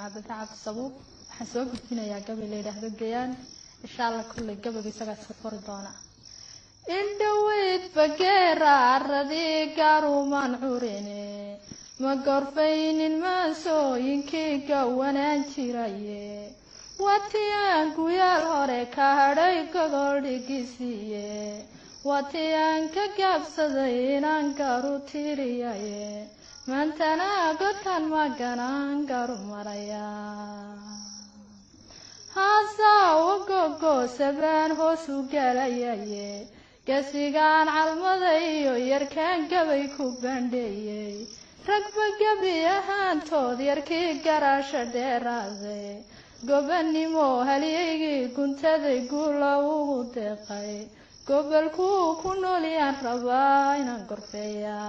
Cabdi Cabdi Sabuub. Waxaan soo gudbinayaa gabay la yidhaahdo Gayaan. Insha Allah kulley gabayga isagaa iska qori doona. Indhoweyd bageera aradii gaarumaan curine, ma gorfaynin maansooyinkii gawanaan jiraye. Watiyaan guyaal hore ka hadhay gogol dhigisiiye, watiyaan ka gaabsaday inaan gaaru tiriyaye, maantana godkan maganaan garu maraya. Haasawo gogoosabaan hoos u galayaye, gasigaan calmada iyo yarkaan gabay ku bandheeyey, ragba gebi ahaantood yarkii garaasha dheeraaday, gobanimo halyaygii guntaday guula ugu deeqay, gobolkuu ku noolyaan rabaa inaan gorfeeya.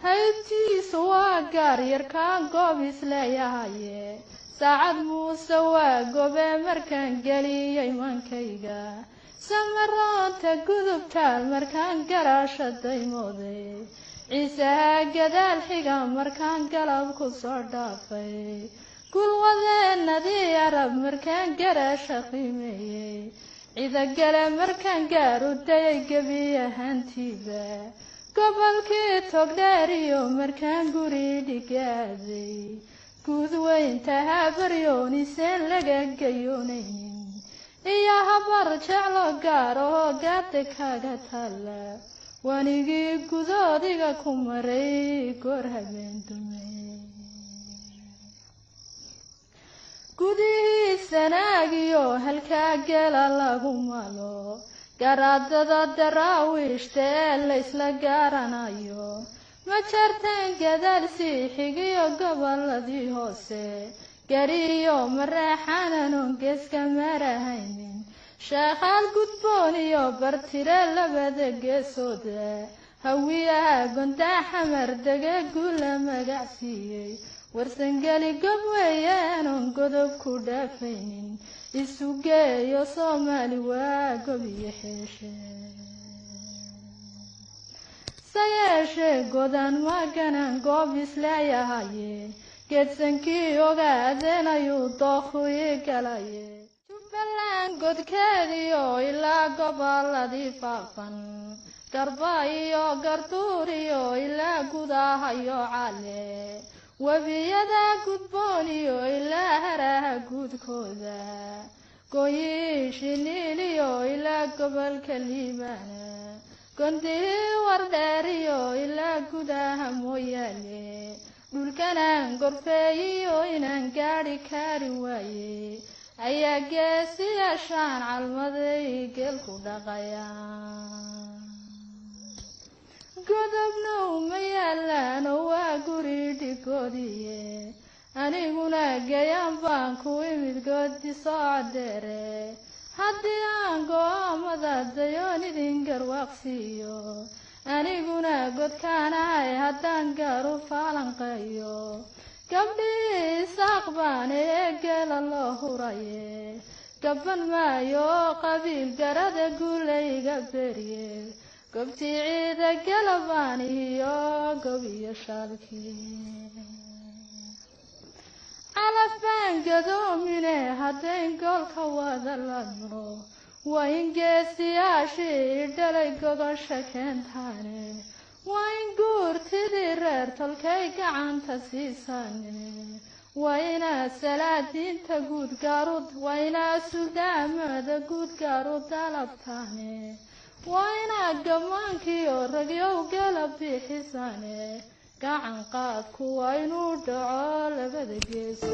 Haybtiisu waa gaar yarkaan goob isleeyahaye, Saacad Muuse waa gobe markaan geliyey mankayga, Samaroonta gudubtaal markaan garaasha daymooday, Ciisaha gadaal xiga markaan galab ku soo dhaafay, gulwadeenadii Arab markaan garaasha qiimeeyey, Cidagale markaan gaaru dayay gebi ahaantiiba, gobolkii Togdheeriyo markaan guri dhigaaday, guudweynta Habaryooniseen laga gayoonaynin, iyo Habar Jeclo gaar oo gaada kaga taalla, wanigii gudoodiga ku maray goor habeen dumay. Gudihii Sanaagiyo halkaa gela lagu malo, garaadada Daraawiishta ee laysla gaaranayo, ma jarteen gadaal sii xigiyo goboladii hoose, gariyo Mareexananon geeska marahaynin, Sheekhaal gudboon iyo Bartire labada geesooda, Hawiyaha Gondaa Xamar dege guula magac siiyey, Warsangeli gob weeyaanon godob ku dhaafaynin, isu geeyo Soomaali waa gob iyo xeeshe. Sayeeshee godan maganan goob isleeyahaye, geedsankii ogaadeen ayuu dookhu ii galaye, Jubbaland godkeediyo ilaa goboladii faafan, Garba iyo Garduuriyo ilaa gudahayo cale, webiyada gudbooniyo ilaa haraha guudkooda, Gooyiishiniiliyo ilaa gobolka Liibaana, Gondihii Wardheeriyo ilaa gudaha Mooyaale, dhulkanaan gorfeeyiyo inaan gaadhi kari waaye, ayaa geesiyaashaan calmaday geel ku dhaqaya. Godobna uma yaalaan oo waa guri dhigoodiye, aniguna gayaan baan ku imid goodi soocodeere. Haddii aan go'aamada dayoon idin garwaaqsiiyo, aniguna godkaanahay haddaan gaaru faalanqeeyo, gabdhii Isaaq baan ee geela loo huraye, gaban maayo qabiil garada guulayga berye, gobtii Ciida Galabaan iyo gob iyo shaalkii. Calaf baan gadoomine haddayn goolka wada ladno, waa in geesiyaashii dhalay gogosha keentaane, waa in guurtidii reer tolkay gacanta siisaane, waa inaad salaadiinta guud gaaru, waa inaad suldaamada guud gaaru dalabtaane, waa inaad gammaankiyo ragyow gala bixisaane, gacan qaadku waa inuu dhaco labada geeso.